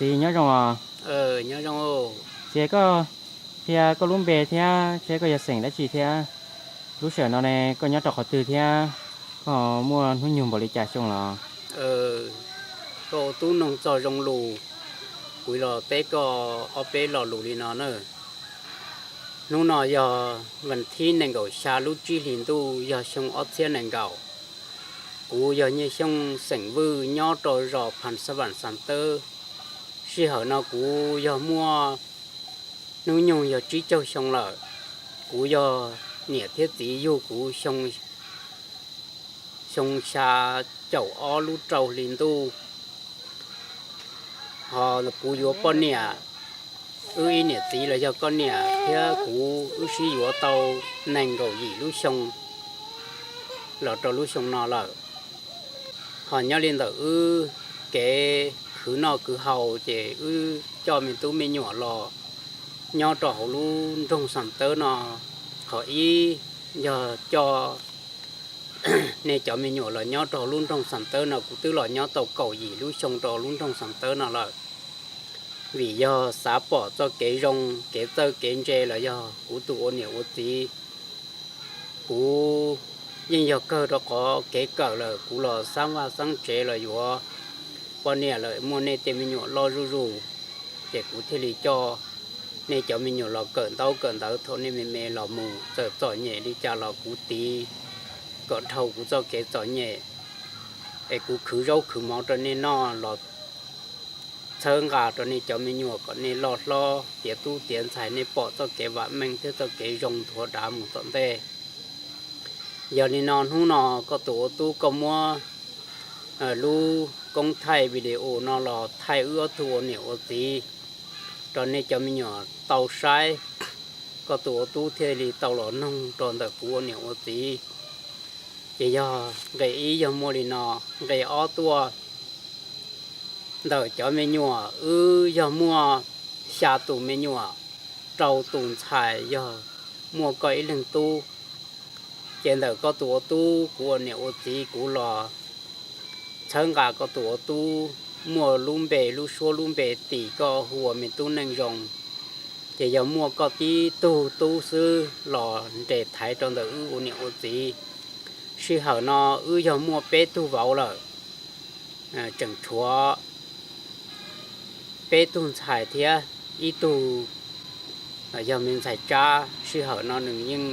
Txiv nyob zoo os. Txiv, koj qhia koj lub npe thiab seb koj yog xeem dab tsi thiab lub sij hawm no ne koj nyob rau qhov twg thiab koj muaj hnub nyoog npaum li cas xyoo los? Koj ua tub noog txog zoo lus, kuv los teb koj ob peb lo lus li no na. Hnub no yog vas thib nees nkaum xya lub tsib hlis ntuj yog xyoo ob txhiab nees nkaum. Kuv yog Nyiaj Xyooj xeem Vwj nyob rau zos Phas Xab Vam Xas Tawb. Sij hawm no kuv yog muaj hnub nyoog yog tsib caug xyoo lawm. Kuv yog niam thiab txiv yug kuv xyoo xya caum ob lub rau hli ntuj. Ho kuv yuav poj niam, wb ib niam txiv los yog koj niam thiab kuv wb sib yuav tau nees nkaum yim lub xyoo los rau lub xyoo no lawm. Ho nyob li ntawm wb kev khwv noj khwv haus ces wb coj me tub me nyuam los nyob rau hauv lub nroog Xas Tawb no. Qhov ib yog coj nej cov me nyuam los nyob rau hauv lub nroog Xas Tawb no, kuv twb los nyob tau kaum yim lub xyoo rau lub nroog Xas Tawb no lawm. Vim yog xav pom txoj kev zoo kev txawj kev ntse los yog kuv tus ua niam ua txiv, kuv yeej yog kawg rau qhov kev kawm lawm, kuv los xaab vaj xaab tsev los yuav poj niam lawm, muaj nej tej me nyuam loj zuj zus, ces kuv thiaj li coj nej cov me nyuam los kawm ntaub kawm ntawv thaum nej me me los mus, txawm txom nyem li cas los kuv tiv kom dhau kuv txoj kev txom nyem, es kuv khwv zaub khwv mov rau nej noj los txhawb nqa rau nej cov me nyuam kom nej loj hlob tiav tub tiav ntxhais, nej pom txoj kev vam meej thiab txoj kev zoo nthuav dav mus tom ntej. Yog li no hnub no koj tus ua tub koj muab lub koob thaij video no los thaij wb ob tug ua niam ua txiv rau nej cov me nyuam tau saib, koj tus ua tub thiaj li tau los noog rau ntawm kuv ua niam ua txiv. Ces yog nqe ib yog muaj li no, nqe ob tuaj ntawm cov me nyuam wb yog muaj xya tus me nyuam, rau tus ntxhais yog muaj koj ib leeg tub. Ces ntawm koj tus ua tub kuv ua niam ua txiv kuv los txhawb nqa koj tus ua tub muaj lub npe lub suab lub npe tim koj hu ua me tub Neej Zoo. Ces yog muaj koj tib tug tub xwb los nres thaiv rau ntawm wb ua niam ua txiv. Sij hawm no wb yog muaj peb tug vauv lawm, tseem tshuav peb tug ntxhais thiab ib tug yog me ntxhais tsab. Sij hawm no nws yeej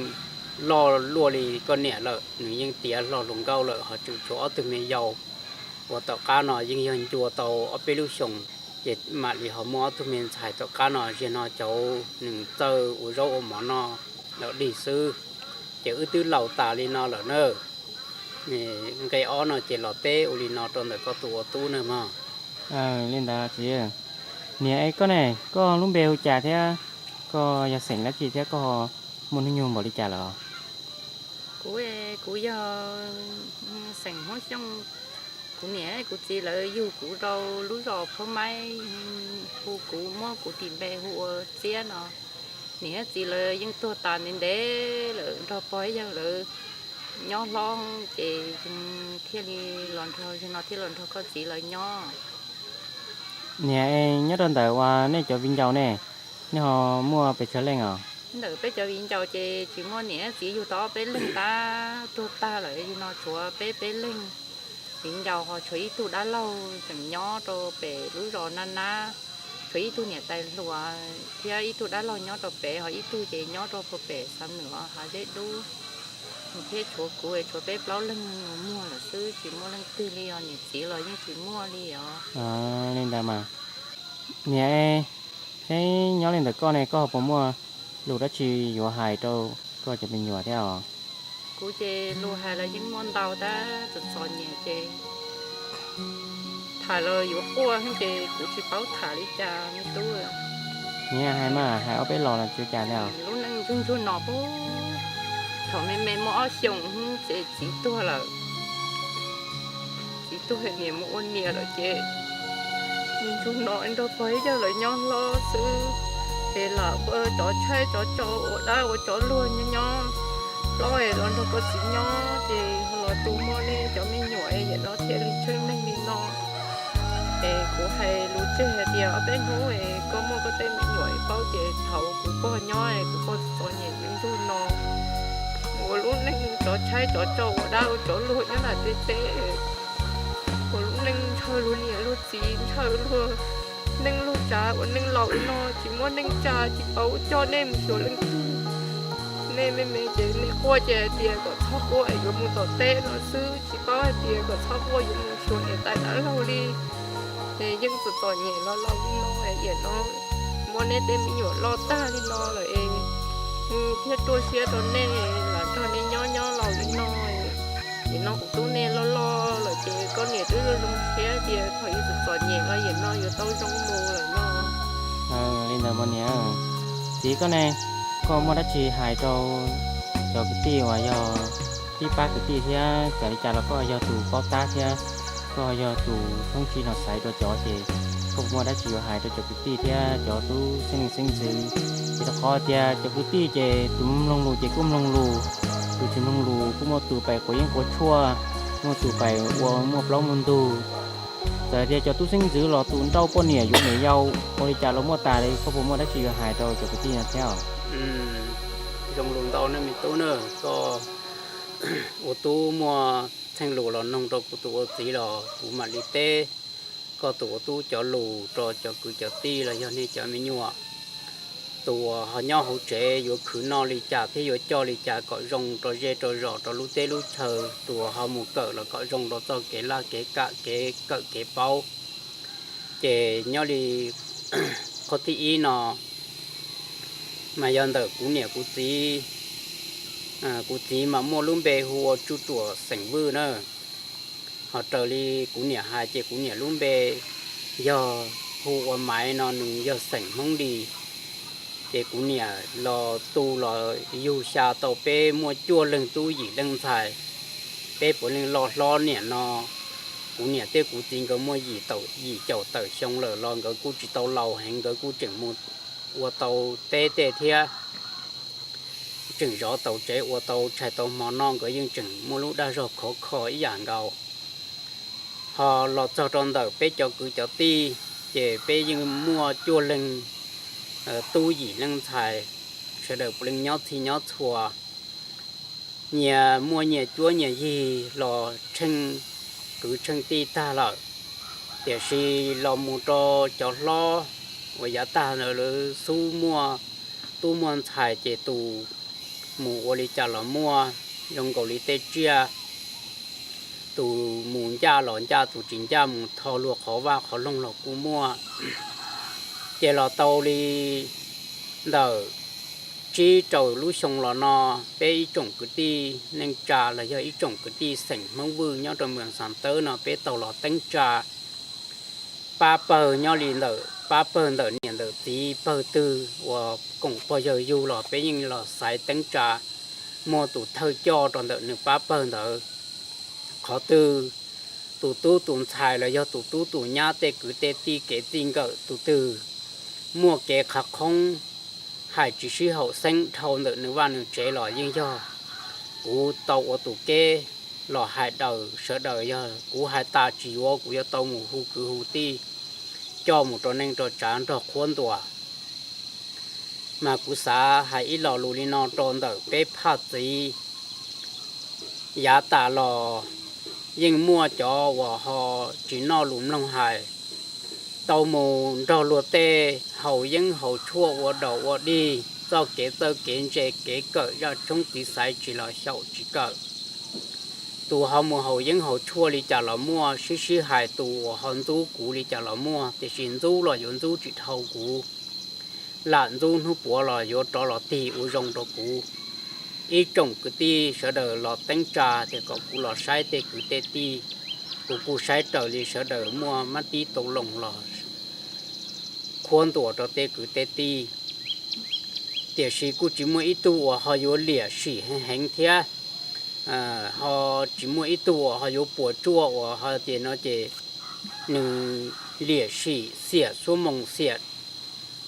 loj luaj li koj niam lawm, nws yeej tiav hlo hluas nkauj lawm, ho tseem tshuav ob tug me yau uas tom qab no yeej yog ncua tau ob peb lub xyoos. Ces mam li ho muaj ob tug me ntxhais tom qab no, ziag no cauv nws txawj ua zaub ua mov noj los dig xwb. Ces wb twb laus tas li no lawm na. Nqe ob no ces los teb ua li no rau ntawm koj tus ua tub na mog. Li ntawd txiv. Niam, es koj ne, koj lub npe hu cas thiab koj yog xeem dab tsi thiab koj muaj hnub nyoog npaum li cas lawm? Kuv, kuv yog xeem Hmoob Xyooj. Kuv niam kuv txiv lawv yug kuv rau lub zos Phaub Maib, hu kuv, muab kuv tis npe hu ua Txiab no. Niam thiab txiv lawv yeej tuag tas ntev ntev lawm, nrog pog ib yawg lawv nyob hlob ces thiaj li los nrog, zaum no thiaj los nrog koj txiv lawv nyob. Niam, nyob rau ntawm uas nej cov viv ncaus ne, nej ho muaj pes tsawg leej os? Ntawm peb cov viv ncaus ces tsis muaj, niam txiv yug tau ob peb leeg tab tuag tag lawm, zaum no tshuav peb peb leeg. Viv ncaus ho tshuav ib tug dab laug tseem nyob rau pem lub zos Nab Nab, tshuav ib tug niam tais hluas thiab ib tug dab laug nyob rau pem, ho ib tug ces nyob rau puag pem Xam Nuam hav zeb dub. Thiab tshuav kuv, tshuav peb plaub leeg muag lawm xwb, tsis muaj leej twg li os, niam txiv los yeej tsis muaj li os. Li ntawd mas. Niam, saib nyob li ntawm koj ne, koj ho puas muaj lus dab tsi yuav hais rau koj cov me nyuam thiab os? Kuv ces lus hais los yeej muaj ntau tab txom txom nyem ces tham los yuav quaj ces kuv tsis paub tham li cas me tub. Niam, hais mas, hais ob peb los los tsis ua cas li os. Lub neej ntsuag ntsuag no, thaum me me muaj ob xyoos xwb ces txiv tuag lawm. Txiv tuag, niam mus ua niam lawm ces ntsuag no nrog pog ib yawg lawv nyob hlob xwb. Ces lam ua cov tshaib cov tsau, ua dab ua tsov luag nyob nyob. Plaub es los nrog koj txiv nyob ces ho los tu muaj nej cov me nyuam es yam no thiaj li tsheej neeg li no. Es kuv hais lus tseg hais tias ob peb hnub es koj muaj koj tej me nyuam es paub ces thaum kuv pog nyob es kuv pog txom nyem li ntug no, ua lub neej cov tshaib cov tsau ua dab ua tsov luag nyob nram teb teb, ua lub neej ntshaw luag niam luag txiv, ntshaw luag neej luag tsav, ua neej laus li no tsis muaj neej tsa tsis paub coj nej mus xyuas leej twg. Nej me me ces nej quaj ces hais tias kom txhob quaj es yuav mus tom teb no xwb, tsis paub hais tias kom txhob quaj yuav mus xyuas niam tais dab laug li. Es yeej txom txom nyem los laus li no, yam no muab neb tej me nyuam loj tag li no lawm es thiaj ruaj siab rau nej los nrog nej nyob nyob laus li no. Yam no kuv tub nej loj loj lawm ces koj niam twb zoo zoo siab tias thaum yus txom txom nyem los yam no yuav tau zoo mus lawm no. Li ntawd mas niam, txiv koj ne, koj muaj dab tsi hais rau cov kwv tij uas yog tib pab kwv tij thiab, txawm li cas los koj yog tus paub tab thiab koj yog tus thoob tsib no xaiv rau cov ces koj muaj dab tsi yuav hais rau cov kwv tij thiab cov tub xeeb leej xeeb ntxwv. Ces rau qhov tias cov kwv tij ces tus mloog lus ces kuj mloog lus, tus tsis mloog lus kuj muaj tus pais quav yeeb quav tshuaj, muaj tus pais ua muaj plaub muaj ntug. Txawm tias cov tub xeeb ntxwv los tus nrauj poj niam yuav niam yau ua li cas los muaj tas li, koj puas muaj dab tsi yuav hais rau cov kwv tij no thiab? Zoo lus ntau ne me tub na, koj ua tub muaj txheej lus los noog rau kuv tus ua txiv los kuv mam li teb koj tus ua tub cov lus rau cov kwv cov tij los yog nej cov me nyuam. Tus uas ho nyob hauv tsev yuav khwv noj li cas thiab yuav coj li cas kom zoo rau zej rau zos rau lub teb lub chaw, tus uas ho mus kawm los kom zoo rau txoj kev laj kev kam kev kawm kev paub. Ces nyob li qhov thib ib no mas yog ntawm kuv niam kuv txiv. Kuv txiv mas muaj lub npe hu ua Tsuj Ruam xeem Vwj na. Ho raws li kuv niam hais ces kuv niam lub npe yog hu ua Maiv no, nws yog xeem Hmoob Lis. Ces kuv niam los tu los yug xya tau peb muaj cuaj leeg tub yim leej ntxhais. Peb puav leej loj hlob niam no, kuv niam thiab kuv txiv nkawd muaj yim caum tawm xyoo lawm los nkawd kuj tsis tau laus heev, nkawd kuj tseem mus ua tau teb tej thiab, tseem zov tau tsev ua tau tshais tau hmo noj, nkawd yeej tseem muaj lub dag zog khov kho ib yam nkaus. Ho los txog rau ntawm peb cov kwv cov tij, ces peb yeej muaj cuaj leeg tub yim leej ntxhais, sawv daws puav leej nyob txhij nyob txhua, nyias muaj nyias cuab nyias yig los tsheej kwv tsheej tij tag lawm. Tiam sis los mus rau cov hlob uas yav tag lawv xub muaj tub muaj ntxhais ces tus mus ua li cas los muaj, zoo nkaus li tej tsiaj, tus mus ncaj los ncaj, tus tsis ncaj mus tho luag qhov vaj qhov loog los kuj muaj. Ces los tau li ntawm tsib rau lub xyoo los no, peb ib tsoom kwv tij neej tsa los yog ib tsoom kwv tij xeem Hmoob Vwj nyob rau moos Xas Tawb no peb tau los teeb tsa pab pawg nyob li ntawm pab pawg ntawm niam ntawm txiv pawg twg uas koom pog yawg yug los peb yeej los xaiv teeb tsa muag tus thawj coj rau ntawm nws pab pawg ntawd. Qhov twg tus tub tus ntxhais los yog tus tub tus nyab tej kwv tej tij kev txij nkawm tus twg muaj kev qhav qhoob, hais tsis sib haum xeeb dhau ntawm nws vaj nws tsev los yeej yog kuv tau ua tus kev los hais daws sawv daws, yog kuv hais tas tsis yuav kuv yuav tau mus hu kwv hu tij coj mus rau neej rau tsav nrog qhuab ntuas. Mas kuv xav hais ib lo lus li no rau ntawm peb phaj txiv. Yav tas los yeej muaj cov uas ho tsis noj lus mloog hais, tau mus nrog luag tej haus yeeb haus tshuaj ua daus ua dig, txoj kev txawj kev ntse kev kawm zaj tshoob txiv xaiv tsis los xyaum tsis kawm. Tus ho mus haus yeeb haus tshuaj li cas los muaj, sib sib hais tus uas ho ntxub kuv li cas los muaj, tiam sis ntxub los yuav ntxub tsis dhau kuv, lam ntxub hnub puav los yuav rov los tig ua zoo rau kuv. Ib tsoom kwv tij sawv daws los teeb tsa tias kom kuv los saib tej kwv tej tij, kuv kuj saib raws li sawv daws muaj mab tib tau loos los qhuab ntuas rau tej kwv tej tij. Tiam sis kuj tsis muaj ib tug uas ho yuav liam sim heev heev thiab, ho tsis muaj ib tug uas ho yuav puas tsuaj uas ho tias no ces nws liam sim xiam xuab moos xiam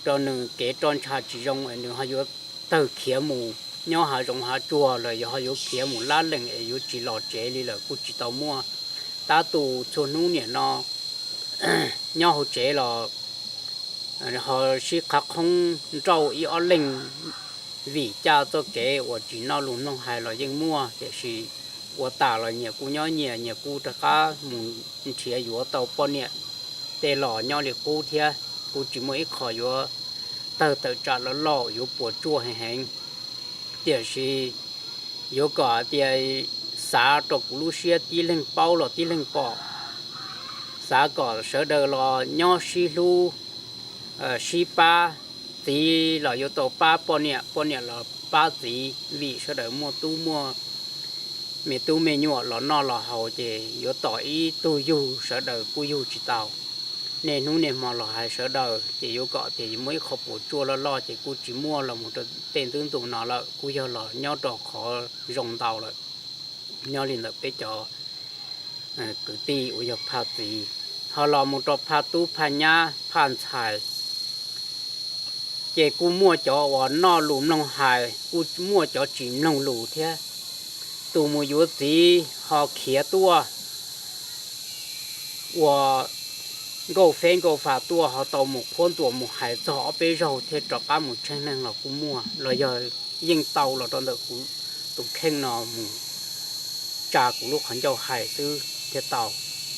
rau nws kev roj ntsha tsis zoo es nws ho yuav tawg khiav mus nyob hav zoov hav tsuag los yog ho yuav khiav mus lab lees es yuav tsis los tsev li lawm kuj tsis tau muaj. Tab tus txhua hnub niam no nyob hauv tsev los ho sib qhab qhoob nrauj ib ob leeg, vim caj txoj kev uas tsis noj lus mloog hais los yeej muaj, tiam sis ua tas los nyias kuj nyob nyias, nyias kuj rov qab mus nrhiav yuav tau poj niam tej los nyob li qub thiab. Kuj tsis muaj ib qho yuav tawg tawm tsam loj loj yuav puas tsuaj heev heev. Tiam sis yuav kom hais tias xav rau kuv lub siab tib leeg paub los tib leeg pom, xav kom sawv daws los nyob sib hlub, sib pab, txiv los yuav tau pab poj niam, poj niam los pab txiv, vim sawv daws muaj tub muaj me tub me nyuam los noj los haus ces yuav tos ib tug yug sawv daws kuj yug tsis tau. Niaj hnub niaj hmo los hais sawv daws ces yuav kom tias yuav muaj ib qho puas tsuaj loj loj ces kuj tsis muaj los mus rau tej ntu ntus no lawm, kuj yog los nyob rau qhov zoo ntau lawm. Nyob li ntawm peb cov kwv tij uas yog phaj txiv, ho los mus rau phaj tub phaj nyab phaj ntxhais, ces kuj muaj cov uas noj lus mloog hais, kuj muaj cov tsis mloog lus thiab. Tus mus yuav txiv ho khiav tuaj ua nkauj feb nkauj fas tuaj, ho tau mus qhuab ntuas mus hais txog ob peb zaug thiaj rov qab mus tsheej neeg los kuj muaj, los yog yeej tau los rau ntawm kuv tus kheej no mus tsa kuv lub qhov ncauj hais xwb thiaj tau.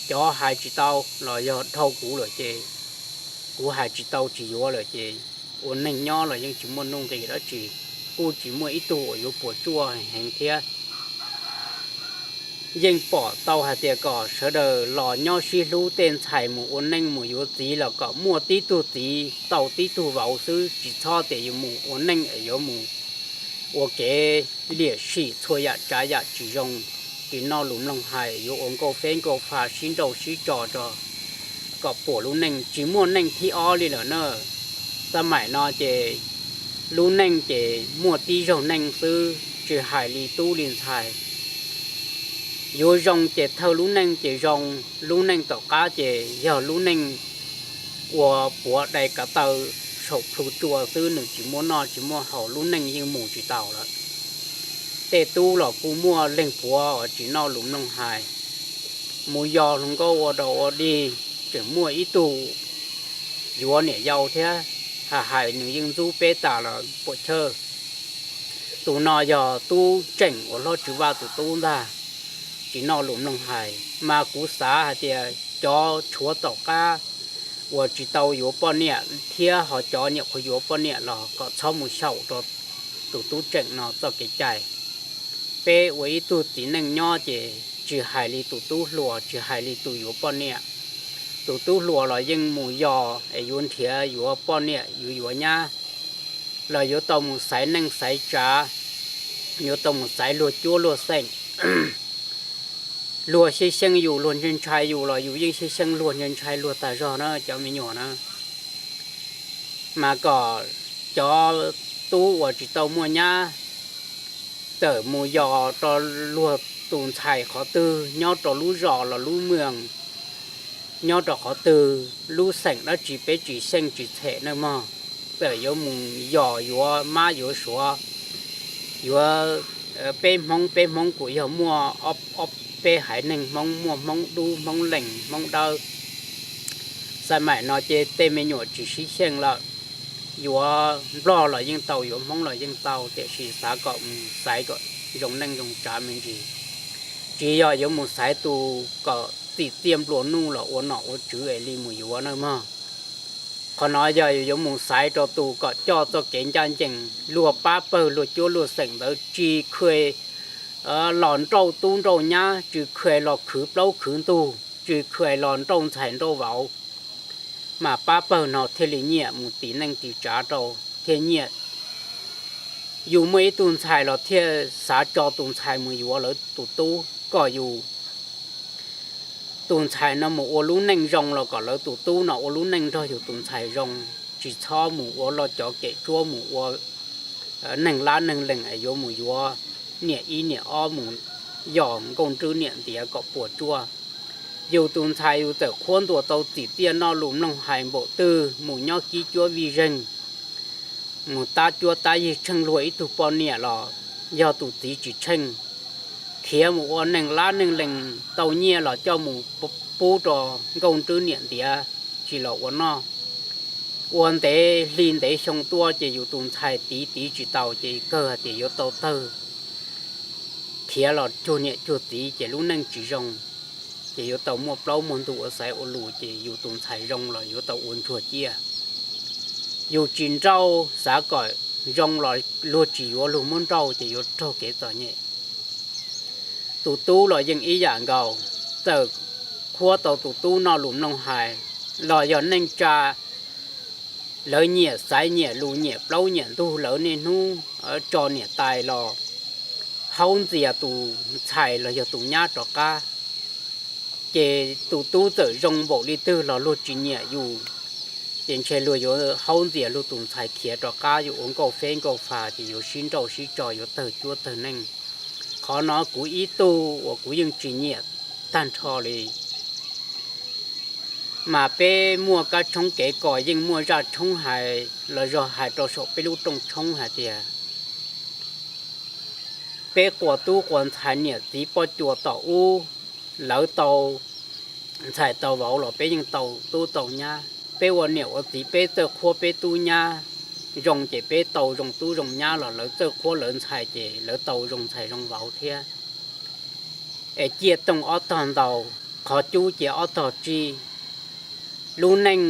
Cov hais tsis tau los yog dhau kuv lawm ces kuv hais tsis tau tsis yuav lawm ces ua neeg nyob los yeej tsis muaj nuj nqis dab tsi, kuj tsis muaj ib tug uas yuav puas tsuaj heev thiab. Yeej pom tau hais tias kom sawv daws los nyob sib hlub, tej ntxhais mus ua neej mus yuav txiv los kom muaj tib tug txiv tau tib tug vauv xwb, tsis txhob tias yuav mus ua neej es yuav mus ua kev liam sim txhua yam tsav yam tsis zoo, tsis noj lus mloog hais, yuav ua nkauj feb nkauj fas sib nrauj sib tso tso kom puas lub neej, tsis muaj neej thib ob li lawm na. Xab maim no ces lub neej ces muaj tib zaug neej xwb, tsis hais li tub li ntxhais. Yuav zoo ces thawj lub neej ces zoo, lub neej tom qab ces yog lub neej ua puav dai kav taw saum plhu tsua xwb, nws tsis muaj noj tsis muaj haus, lub neej yeej mus tsis taus lawm. Tej tub los kuj muaj leej puav uas tsis noj lus mloog hais, mus yos hluas nkauj ua dog ua dig, tseem muaj ib tug yuav niam yau thiab, hais hais nws yeej ntxub peb tas los puam chawj. Tus no yog tub tseem uas hlob Tswv Vaj tus tub ntag, tsis noj lus mloog hais. Mas kuv xav hais tias cov tshuav tom qab uas tsis tau yuav poj niam thiab ho cov nyuam qhuav yuav poj niam los kom txhob mus xyaum rau tus tub tseem no txoj kev cai. Peb ua ib tug txiv neej nyob ces tsis hais li tus tub hluas, tsis hais li tus yuav poj niam. Tus tub hluas los yeej mus yos es yuav nrhiav yuav poj niam yuav yuav nyab, los yuav tau mus xaiv neej xaiv tsav, yuav tau mus xaiv luag cuab luag xeem. Luag xyeej xyeej yus, luag ntshai ntshai yus los yus yeej xyeej xyeej luag, ntshai ntshai luag tas zog na cov me nyuam na. Mas kom cov tub uas tsis tau muaj nyab txawm mus yos rau luag tus ntxhais qhov twg, nyob rau lub zos los lub moos, nyob rau qhov twg lub xeem dab tsi peb tsis xyeej tsis txhem na mog, txawm yuav mus yos yuav mab yuav suav, yuav peb Hmoob, peb Hmoob kuj yog muaj ob peb haiv neeg Hmoob, muaj Hmoob Dub, Hmoob Lees, Hmoob Dawb. Xab maim no ces tej me nyuam tsis sib xyeej lawm, yuav Nplog los yeej tau, yuav Hmoob los yeej tau, tiam sis xav kom mus xaiv kom zoo neej zoo tsav me ntsis. Tsis yog yuav mus xaiv tus kom txim txiaj nplua nuj los ua nom ua tswv es li mus yuav na mog. Qhov no yog yuav mus xaiv rau tus kom coj txoj kev ncaj ncees, luag pab pawg luag cuab luag xeem ntawd tsis kha los nrauj tub nrauj nyab, tsis kha los khwv plaub khwv ntug, tsis kha los nrauj ntxhais nrauj vauv, mas pab pawg no thiaj li nyiam mus tim neej tim tsav rau, thiaj nyiam. Yus muaj ib tug ntxhais los thiaj xav tso tus ntxhais mus yuav lawv tus tub, kom yus tus ntxhais no mus ua lub neej zoo los kom lawv tus tub no ua lub neej nrog yus tus ntxhais zoo, tsis txhob mus ua loj cov kem tsuab, mus ua neeg lab neeg lees es yuav mus yuav niam ib niam ob, mus yos nkauj nrwb niam ntiav kom puas tsuaj. Yus tus ntxhais yus txawm qhuab ntuas tau txim txiaj noj lus mloog hais npaum twg, mus nyob kib cuab vij zeeg, mus tab cuab tab yig tsheej luag ib tug poj niam los yog tus txiv tsis tsheej, khiav mus ua neeg lab neeg lees tau nyiaj los coj mus pub rau nkauj nrwb niam ntiav tsis los ua noj. Ua ntev hli ntev xyoo tuaj ces yus tus ntxhais tiv tiv tsis taus ces kawg hais tias yuav tau tawg khiav los cuag niam cuag txiv ces lub neej tsis zoo, ces yuav tau muaj plaub muaj ntug ua xaiv ua lus ces yus tus ntxhais zoo los yuav tau ua ntsuag ciaj. Yus tsis nrauj xav kom zoo los luag tsis yuav luag muab nrauj ces yuav raug kev txom nyem. Tus tub los yeej ib yam nkaus, txawm qhuab tau tus tub noj lus mloog hais los yog neej tsa, lawv nyiam xaiv nyiam lus nyiam plaub nyiam ntug lawv niaj hnub tso niam tais los haub ntxias tus ntxhais los yog tus nyab rov qab. Ces tus tub txawm zoo npaum li twg los luag tsis nyiam yus, ces ntshe luag yuav haub ntxias luag tus ntxhais khiav rov qab, yuav ua nkauj feb nkauj fas ces yuav sib nrauj sib tso yuav tawg cuab tawg neej. Qhov no kuv ib tug uas kuv yeej tsis nyiam tag nrho li. Mas peb muaj kab tshoob kev kos yeej muaj zaj tshoob hais los zog hais rau saum peb lub rooj tshoob hais tias peb quas tub quas ntxhais niam txiv poj cua tom ub, lawv tau ntxhais tau vauv los peb yeej tau tub tau nyab. Peb ua niam ua txiv peb txawj qhuab peb tub nyab zoo ces peb tau zoo tub zoo nyab los lawv txawj qhuab lawv ntxhais ces lawv tau zoo ntxhais zoo vauv thiab. Es ciaj tooj ob tog ntau, qhov cub cia ob tog tsig. Lub neej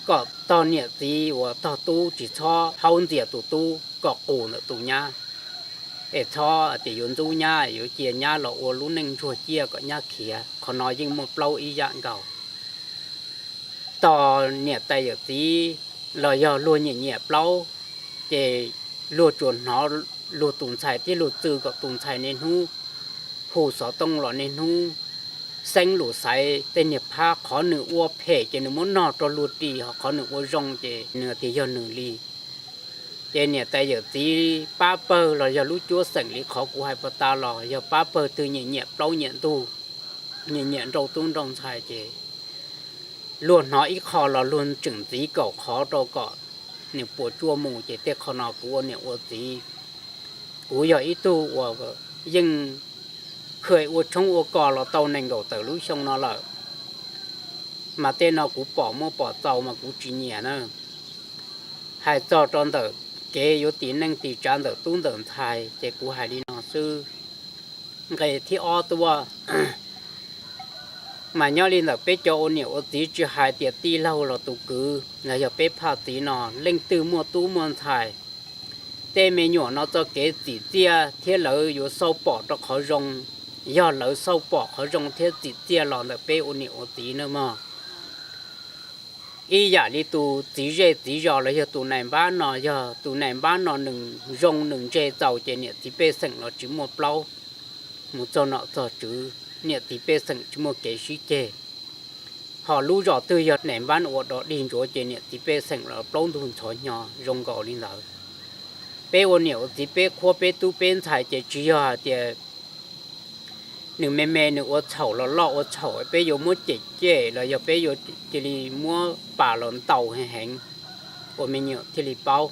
kom tog niam txiv uas tog tub tsis txhob haub ntxias tus tub kom qus ntawm tus nyab, es txhob tias yuav ntxub nyab yuav cia nyab los ua lub neej ntsuag ciaj kom nyab khiav. Qhov no yeej muaj plaub ib yam nkaus. Tog niam tais yawm txiv los yog luag nyiam nyiam plaub, ces luag tsuas hnov luag tus ntxhais thiab luag txwj kom tus ntxhais niaj hnub hu xov tooj los niaj hnub xeeb lus xaiv tej niag phab, qhov nws ua phem ces nws muab nog rau luag ris, ho qhov nws ua zoo ces nws tias yog nws li. Ces niam tais yawm txiv pab pawg los yog lub cuab xeem li qhov kuv hais puas tas los yog pab pawg twg nyiam nyiam plaub nyiam ntug, nyiam nyiam nrauj tub nrauj ntxhais ces luag hnov ib qho los luag tseem ntxiv kaum qhov rau kom nws puas tsuaj mus. Ces tej qho no kuv ua niam ua txiv, kuv yog ib tug uas yeej khwm ua tshoob ua kos los tau nees nkaum tawm lub xyoo no lawm, mas tej no kuv pom muaj pom txaus mas kuv tsis nyiam na. Hais txog rau ntawm kev yuav tis neej tis tsav ntawm tub ntawm ntxhais ces kuv hais li no xwb. Nqe thib ob tuaj, mas nyob li ntawm peb cov ua niam ua txiv tsis hais tias tij laug los tus kwv los yog peb phaj txiv no leej twg muaj tub muaj ntxhais, tej me nyuam no txoj kev txim txiaj thiab lawv yuav xauj pom rau qhov zoo, yog lawv xauj pom qhov zoo thiab txim txiaj los ntawm peb ua niam ua txiv nawb mog. Ib yam li tus txiv zej txiv zos los yog tus nais npab no, yog tus nais npab no nws zoo nws ntse txaus ces niam txiv pej xeem los tsis muaj plaub, mus txog nom txog tswv niam txiv pej xeem tsis muaj kev sib ceg. Ho lub zos twg yog nais npab ua dog dig ntsuav ces niam txiv pej xeem los plaub ntug ntxhov hnyo zoo nkaus li ntawd. Peb ua niam ua txiv peb qhuab peb tub peb ntxhais ces tsis yog hais tias nws me me nws ua txhaum los loj ua txhaum peb yuav muab cem cem los yog peb yuav cia li muab pas los ntaus heev heev ua me nyuam thiaj li paub.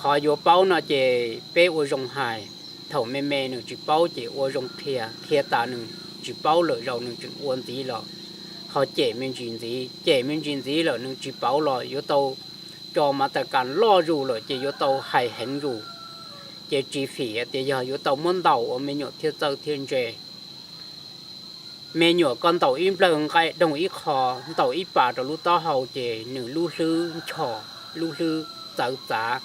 Qhov yuav paub no ces peb ua zoo hais, thaum me me nws tsis paub ces ua zoo qhia, qhia tas nws tsis paub lawm zaum nws tseem ua ntxiv los ho cem me ntsis ntxiv, cem me ntsis ntxiv lawm nws tsis paub los yuav tau tso mas tas kas loj zus lawm ces yuav tau hais heev zus. Ces tsis fim tias yog yuav tau muab ntaus ua me nyuam thiaj txawj thiaj ntse. Me nyuam koj ntaus ib nplawg nqaij doog ib qho, ntaus ib pas rau lub taub hau ces nws lub hlwb nchos, lub hlwb txawv txav,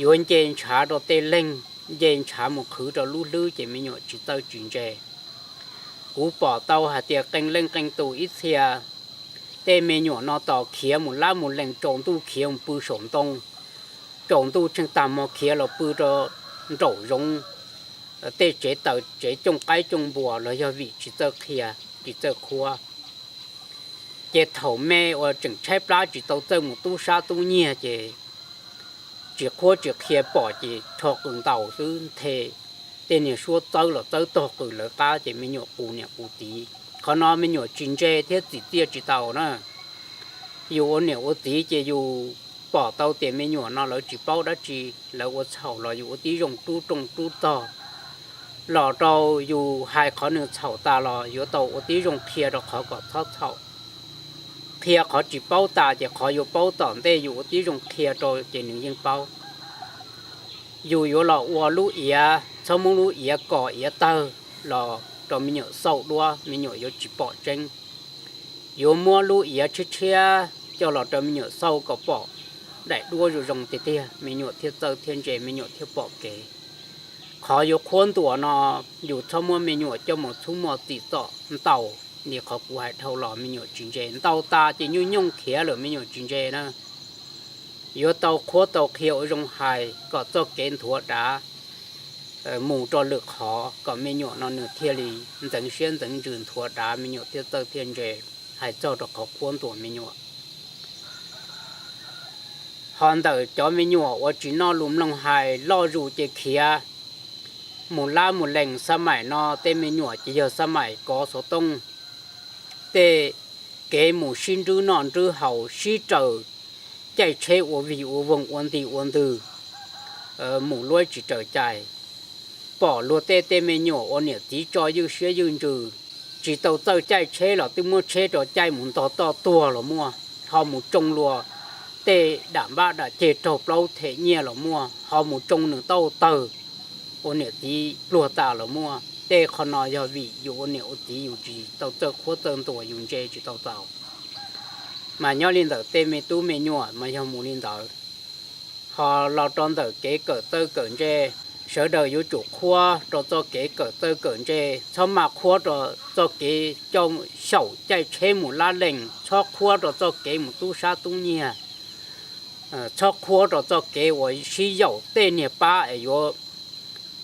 yuav nce ntshav rau tej leeg, nce ntshav mus qhwv rau lub hlwb ces me nyuam tsis txawj tsis ntse. Kuv pom tau hais tias qee leej qee tus ib txhia tej me nyuam no tos khiav mus lab mus lees tsaus ntuj khiav mus pw saum ntoo, tsaus ntuj tsheej tag hmo khiav los pw rau nraum zoov, tej tsev taws tsev cooj qaib cooj npuas los yog vim tsis txawj qhia, tsis txawj qhuab. Ces thaum me uas tseem tshaib plab tsis tau txawj mus tub sab tub nyiag ces tsis qhuab tsis qhia pom ces rho qws ntaus xwb, nthe tej niag suab txawb los txawb tog qws lawv qab ces me nyuam qus niam qus txiv. Qhov no me nyuam tsis ntse thiab txim txiaj tsis tau na. Yus ua niam ua txiv ces yus pom tau tias me nyuam no lawv tsis paub dab tsi, lawv ua txhaum los yus ua tib zoo rub rooj rub tog, los rau yus hais qhov nws txhaum tas los yuav tau ua tib zoo qhia rau qhov kom txhob txhaum. Qhia qhov tsis paub tas ces qhov yuav paub tom ntej yus ua tib zoo qhia rau ces nws yeej paub. Yus yuav los ua lub iav, txhob muab lub iav kos iav tawg los rau me nyuam xauj duab, me nyuam yuav tsis pom tseeb. Yuav muab lub iav tshiab tshiab coj los rau me nyuam xauj kom pom daim duab zoo zoo tiag tiag, me nyuam thiaj txawj thiaj ntse, me nyuam thiaj pom kev. Qhov yuav qhuab ntuas no, yus txhob muab me nyuam coj mus txhub muaj txim txom ntaus li qhov kuv hais dhau los me nyuam tsis ntse, ntaus tas ces nyuj nyooj khiav lawm me nyuam tsis ntse na. Yuav tau qhuab tau qhia ua zoo hais kom txoj kev nthuav dav mus rau lwm qhov kom me nyuam no nws thiaj li ntxeev siab ntxeev ntsws nthuav dav, me nyuam thiaj txawj thiaj ntse, hais txog rau qhov qhuab ntuas me nyuam. Ho ntawm cov me nyuam uas tsis noj lus mloog hais loj zus ces khiav mus lab mus lees, xab maim no tej me nyuam ces yog xab maim kov xov tooj, tej kev mus sib nrwb noj nrwb haus, sib raws caij tsheb ua vig ua voog, ua nti ua ntws, mus luab tsis raws cai. Pom luag tej tej me nyuam ua niam txiv tso ywj siab ywj ntsws, tsis tau txawj caij tsheb los twb muab tsheb rau caij mus ntog toj tuag los muaj, ho mus tsoo luag tej dam npab dam ceg raug plaub them nyiaj los muaj, ho mus tsoo nws tau tawg ua niam txiv pluag tas los muaj. Tej qhov no yog vim yus ua niam ua txiv yus tsis tau txawj qhuab txawj ntuas, yus ntse tsis tau txaus. Mas nyob li ntawm tej me tub me nyuam mas yog mus li ntawd. Ho los rau ntawm kev kawm txawj kawm ntse, sawv daws yuav tsum qhuab rau txoj kev kawm txawj kawm ntse, txhob maj qhuab rau txoj kev coj xyaum caij tsheb mus lab lees, txhob qhuab rau txoj kev mus tub sab tub nyiag, txhob qhuab rau txoj kev uas sib yaum tej niag pab es yuav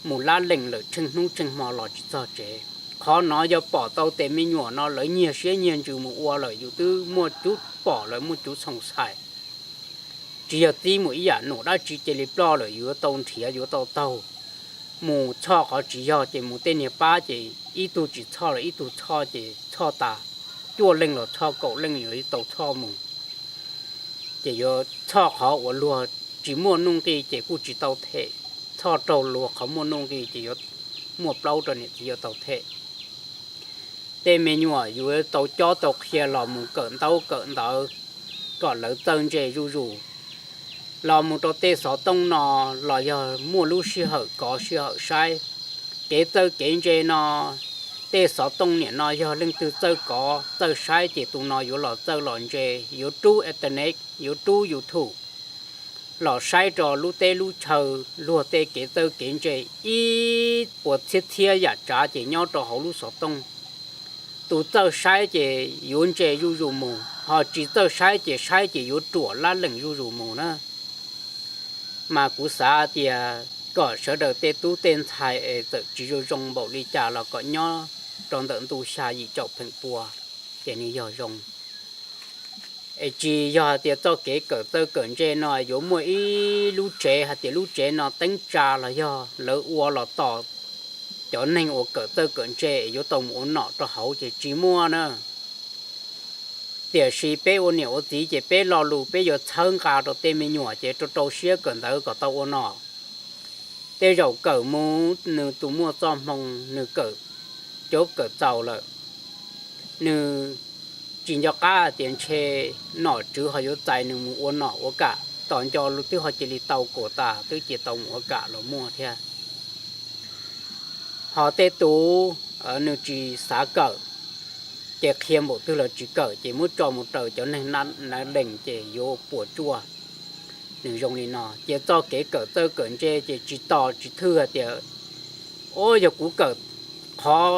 mus lab lees lawm tsheej hnub tsheej hmo los tsis txog tsev. Qhov no yog pom tau tes me nyuam no lawv nyiag siab nyiag ntsws mus ua lawm, yus twb muaj cub pom lawv muaj cub txhoos xais. Tsis yog txib mus ib yam num dab tsi cia li ploj lawm, yuav tau nrhiav yuav tau taug. Mus txhoj qhov tsis yog ces mus tej niag pab ces ib tug tsis txhoj los ib tug txhoj ces txhoj tas, cuaj leej los txhoj kaum leej yuav tau txhoj mus. Ces yuav txhoj qhov uas luag tsis muaj nuj nqis ces kuj tsis tau them, txhoj raug luag qhov muaj nuj nqis ces yuav muaj plaub rau niam txiv yuav tau them. Tej me nyuam yuav tau cob tau qhia los mus kawm ntaub kawm ntawv kom lawv txawj ntse zuj zus. Los mus rau tej xov tooj no los yog muaj lub sij hawm kov sij hawm saib. Kev txawj kev ntse no, tej xov tooj niam no yog leej twg txawj kov txawj saib ces tus no yuav los txawj los ntse, yuav rub internet, yuav rub YouTube los saib rau lub teb lub chaw luag tej kev txawj kev ntse ib puas txhiab txhiab yam tsav ces nyob rau hauv lub xov tooj. Tus txawj saib ces yuav ntse zuj zus mus, ho tsis txawj saib ces saib ces yuav ruam lab lees zuj zus mus na. Mas kuv xav tias kom sawv daws tej tub tej ntxhais es txawm tsis zoo zoo npaum li cas los kom nyob rau ntawm ntu xya yim caum pheem pua ces nws yog zoo. Es tsis yog hais tias txoj kev kawm txawj kawm ntse no yuav muaj ib lub tsev hais tias lub tsev no teeb tsa los yog lawv ua los tos cov neeg uas kawm txawj kawm ntse yuav tau mus ua nom rau hauv ces tsis muaj na. Tiam sis peb ua niam ua txiv ces peb lo lus peb yuav txhawb nqa rau tej me nyuam ces rau rau siab kawm ntawv kom tau ua nom. Tej zaum kawm mus nws tus muaj txoj hmoo nws kawm cov kawm txaus lawm, nws tsis nco qab tias ntshe nom tswv ho yuav txais nws mus ua nom ua kam, tos nco twb ho cia li tau kuam tas twb cia tau mus ua kam los muaj thiab. Ho tej tus nws tsis xav kawm, ces qhia npaum twg los tsis kawm ces muab tso mus raws cov neeg nav dees ces yuav puas tsuaj. Nws zoo li no ces txoj kev kawm txawj kawm ntse ces tsis tos tsis thwj hais tias, o, yog kuv kawm qhov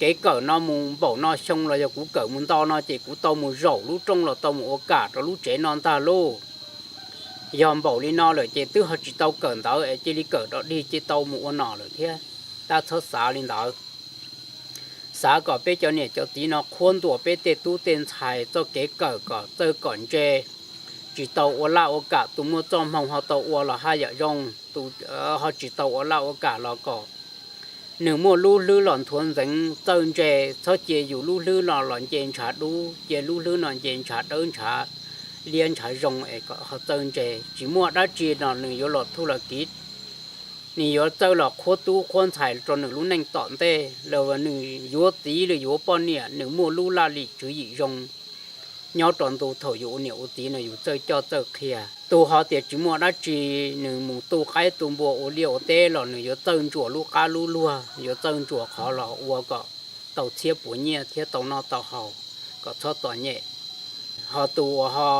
kev kawm no mus npaum no xyoo los yog kuv kawm mus nto no ces kuv tau mus zaum lub rooj los tau mus ua kam rau lub tsev no ntag lauj. Yog npaum li no lawm ces twb ho tsis tau kawm ntawv es cia li kawm dog dig ces tau mus ua nom lawm thiab. Tab txhob xav li ntawd. Xav kom peb cov niam cov txiv no qhuab ntuas peb tej tub tej ntxhais txoj kev kawm kom txawj kom ntse, tsis tau ua laj ua kam, tus muaj txoj hmoo ho tau ua los haj yam zoo, tus ho tsis tau ua laj ua kam los kom nws muaj lub hlwb los nthuav ntxeev txawj ntse, txhob cia yus lub hlwb no los nce ntshav dub, cia lub hlwb no nce ntshav dawb ntshav liab ntshav zoo es kom ho txawj ntse. Tsis muaj dab tsi no nws yuav los thuj los kiv nws yuav txawj los qhuab tub qhuab ntxhais rau nws lub neej tom ntej, los nws yuav txiv los yuav poj niam nws muaj lub laj lim tswv yim zoo. Nyob rau ntu thaum yus ua niam ua txiv no yus txawj coj txawj qhia. Tus ho tias tsis muaj dab tsi, nws mus tu qaib tu npua ua liaj ua teb los nws yuav txawj ntsuas lub qab lub luag, yuav txawj ntsuas qhov los ua kom tau txhiab puas nyiaj thiab tau noj tau haus, kom txhob txom nyem. Ho tus uas ho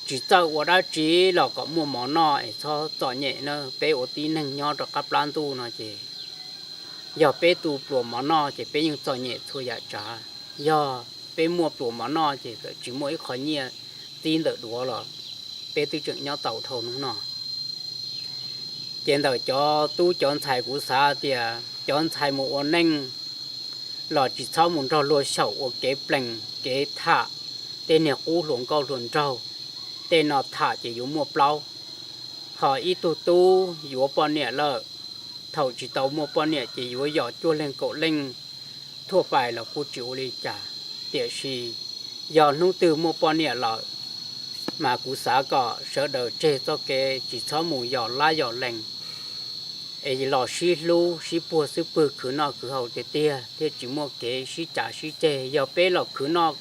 tsis txawj ua dab tsi los kom muaj mov noj es txhob txom nyem na. Peb ua tib neeg nyob rau qab plab ntuj no ces yog peb tu pluas mov noj ces peb yeej txom nyem txhua yam tsav. Yog peb muaj pluas mov noj ces txawm tsis muaj ib qho nyiaj txib ntawm duav los peb twb tseem nyob tau dhau hnub no. Ces ntawm cov tub cov ntxhais kuv xav tias cov ntxhais mus ua neej los tsis txhob mus nrog luag xyaum ua kev plees kev tham tej niag qub hluas nkauj hluas nraug. Tej no tham ces yuav muaj plaub. Ho ib tug tub yuav poj niam lawm, thaum tsis tau muaj poj niam ces yuav yos cuaj leeg kaum leej thuaj pais los kuj tsis ua li cas. Tiam sis yog hnub twg muaj poj niam lawm, mas kuv xav kom sawv daws tseg txoj kev tsis txhob mus yos lab yos lees, es los sib hlub sib puag xwb pwg khwv noj khwv haus tiag tiag thiaj tsis muaj kev sib cav sib ceg. Yog peb los khwv noj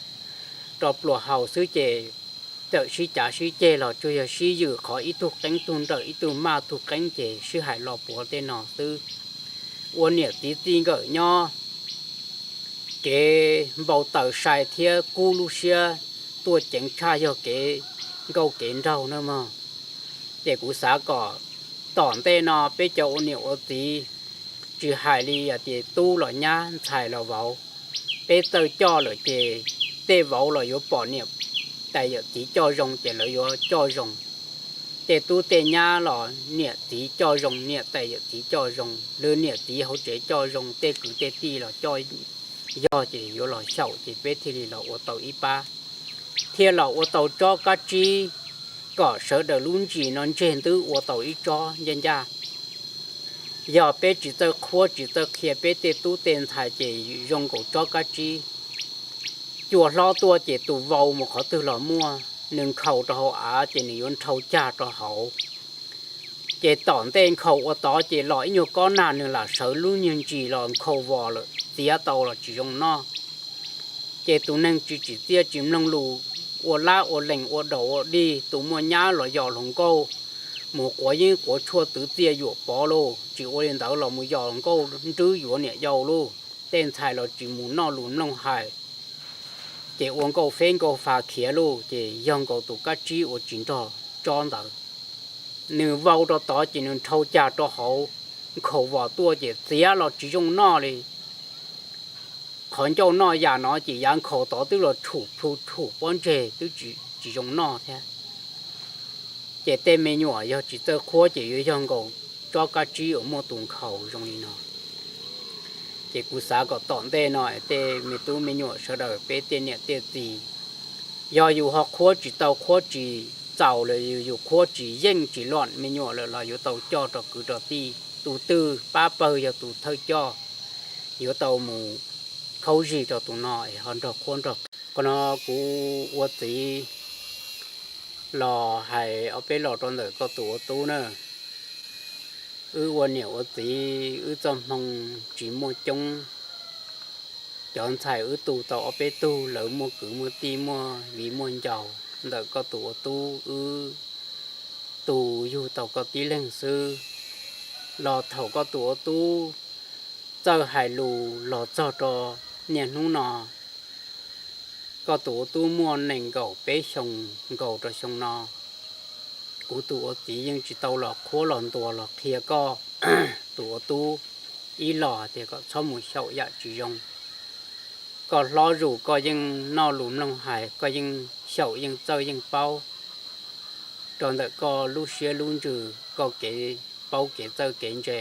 rau pluas haus xwb ces txawm sib cav sib ceg los tsuas yog sib ywm qhov ib tug qeeb tug nrawm ib tug maj tug qeeb ces sib hais los puav tej no xwb. Ua niam txiv txij nkawm nyob, kev npau taws sai thiab kub lub siab tuaj ceev tshaj yog kev nkauj kev nraug na mog. Ces kuv xav kom tom ntej no peb cov ua niam ua txiv, tsis hais li hais tias tub los nyab ntxhais los vauv, peb txawj coj lawm ces tej vauv los yuav pom niam tais yawm txiv coj zoo ces lawv yuav coj zoo. Tej tub tej nyab los niam txiv coj zoo, niam tais yawm txiv coj zoo, lwm niam txiv hauv tsev coj zoo, tej kwv tej tij los coj yog ces yuav los xyaum ces peb thiaj li los ua tau ib pab, thiaj los ua tau tsob kab tsib, kom sawv daws lub ntsis no ntseg ntwb ua tau ib tsob ncaj ncaj. Yog peb tsis txawj qhuab tsis txawj qhia peb tej tub tej ntxhais ces zoo nkaus tsob kab tsib. Cua hlob tuaj ces tus vau mus qhov twg los muaj, nws nkhaus rau hauv av ces nws yuav nrhau cag rau hauv. Ces tom ntej nkhaus ua tod ces los ib nyuag kob nag nws lam sawv lub nyuag ntsis los nkhaus vos lawm txiav tau los tsis zoo noj. Ces tus neeg tsis tsim txiaj tsis mloog lus, ua lab ua lees ua daus ua dij, tus muaj nyab los yos hluas nkauj, mus quav yeeb quav tshuaj twv txiaj yuam pov lauj, tsis ua li ntawd los mus yos hluas nkauj nrwb yuav niam yau lauj. Tej ntxhais los tsis mus noj lus mloog hais, ces ua nkauj feb nkauj fa khiav lauj, ces yog nkaus tus kab tsib uas tsis nrog tsob ntawd. Nws vau rau tod ces nws nrhau cag rau hauv, nkhaus vos tuaj ces txiav los tsis zoo noj li. Qhov ncauj noj yam no ces yav nkhaus tod twb los tshum plhu tshum pob ntseg twb tsis zoo noj thiab. Ces tej me nyuam yog tsis txawj qhuab ces yuav yog nkaus tsob kab tsib uas muaj tus nkhaus zoo li no. Ces kuv xav kom tom ntej no tej me tub me nyuam sawv daws peb tej niam tej txiv, yog yus ho qhuab tsis tau qhuab tsis txaus los yus qhuab tsis yeej tsis lom me nyuam lawm los yuav tau coj rau kwv rau tij, tus twg pab pawg yog tus thawj coj, yuav tau mus khaub zig rau tus no es ho nrog qhuab nrog qhia. Qhov no kuv ua txiv los hais ob peb los rau ntawm koj tus ua tub na. Wb ua niam ua txiv wb txoj hmoo tsis muaj coob. Cov ntxhais wb tu tau ob peb tug lawv muaj kwv muaj tij muaj viv muaj ncaus, ntawm koj tus ua tub wb tu yug tau koj tib leeg xwb. Los thaum koj tus ua tub txawj hais lus los txog rau niaj hnub no, koj tus ua tub muaj nees nkaum peb xyoos nkaus rau xyoo no. Kuv tus ua txiv yeej tsis tau los qhuab los ntuas los qhia koj tus ua tub ib los tias kom txhob mus xyaum yam tsis zoo. Koj hlob zus koj yeej noj lus mloog hais, koj yeej xyaum yeej txawj yeej paub rau ntawm koj lub siab lub ntsws, koj kev paub kev txawj kev ntse.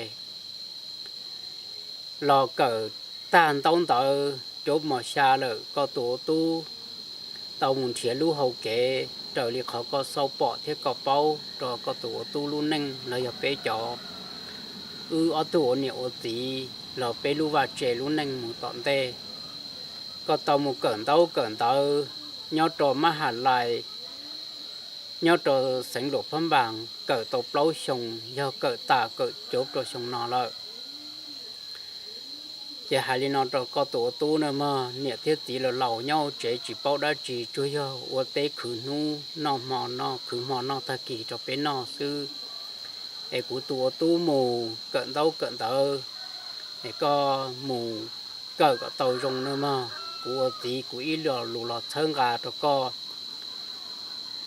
Los kawm tag ntaub ntawv cuaj mos xya lawm, koj tus ua tub tau mus nrhiav lub hau kev raws li qhov koj xauj pom thiab koj paub rau koj tus ua tub lub neej los yog peb cov, wb ob tug ua niam ua txiv los peb lub vaj tse lub neej mus tom ntej. Koj tau mus kawm ntaub kawm ntawv nyob rau mab has lais, nyob rau xeev Luam Phab Npas kawm tau plaub xyoo, yog kawm tas kawm cov rau xyoo no lawm. Ces hais li no rau koj tus ua tub na mog, niam thiab txiv los laus nyob hauv tsev tsis paub dab tsi, tsuas yog ua teb khwv hnub noj hmo noj, khwv hmo noj tag kis rau peb noj xwb. Es kuv tus ua tub mus kawm ntaub kawm ntawv, es koj mus kawm kom tau zoo na mog. Kuv ua txiv kuv ib lo lus los txhawb nqa rau koj.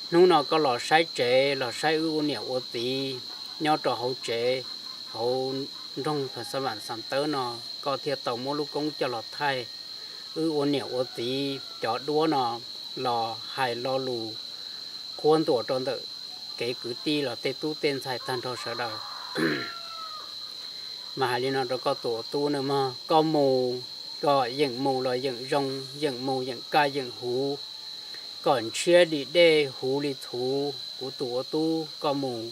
Hnub no koj los saib tsev, los saib wb ua niam ua txiv nyob rau hauv tsev, hauv nroog Pha Xa Vam Xam Tawb no, koj thiaj tau muab lub koob coj los thaij wb ua niam ua txiv cov duab no, los hais lo lus qhuab ntuas rau ntawm kev kwv tij los tej tub tej ntxhais tag nrho sawv daws. Mas hais li no rau koj tus ua tub na mog, koj mus, koj yeem mus los yeem zoo, yeem mus yeem kaj yeem huv, kom ntshiab li dej huv li txhuv. Kuv tus ua tub, koj mus,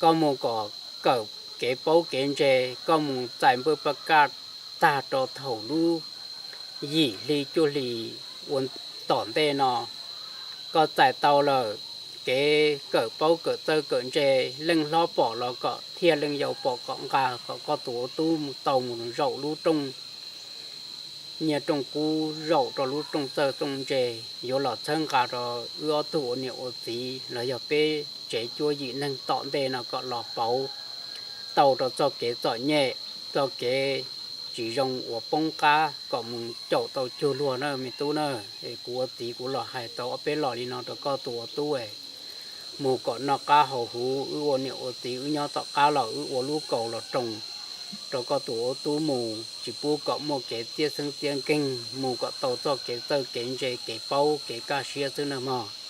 koj mus kom kawm kev paub kev ntse, koj mus txais npawj paj kaj tag rau thaum lub yim hli cuaj hlis ua tom ntej no. Koj txais tau lawm, kev kawm paub kawm txawj kawm ntse, leej hlob pom los kom thiaj, leej yau pom kom nqa, kom koj tus ua tub tau mus zaum lub rooj nyiaj rooj kub, zaum rau lub rooj txawj rooj ntse, yuav los txhawb nqa rau wb ob tug ua niam ua txiv los yog peb tsev cuab yim neeg tom ntej no kom los pauv tau rau txoj kev txom nyem, txoj kev tsis zoo uas poob qab kom mus caum tau cuag luag na me tub na. Es kuv ua txiv kuv los hais tau ob peb los li no rau koj tus ua tub, mus kom noj qab haus huv, wb ua niam ua txiv wb nyob tom qab los wb ua lub kaus los roos rau koj tus ua tub mus, tsis pub kom muaj kev txiab xeeb txiab nkeeg, mus kom tau txoj kev txawj kev ntse kev paub kev kaj siab xwb na mog.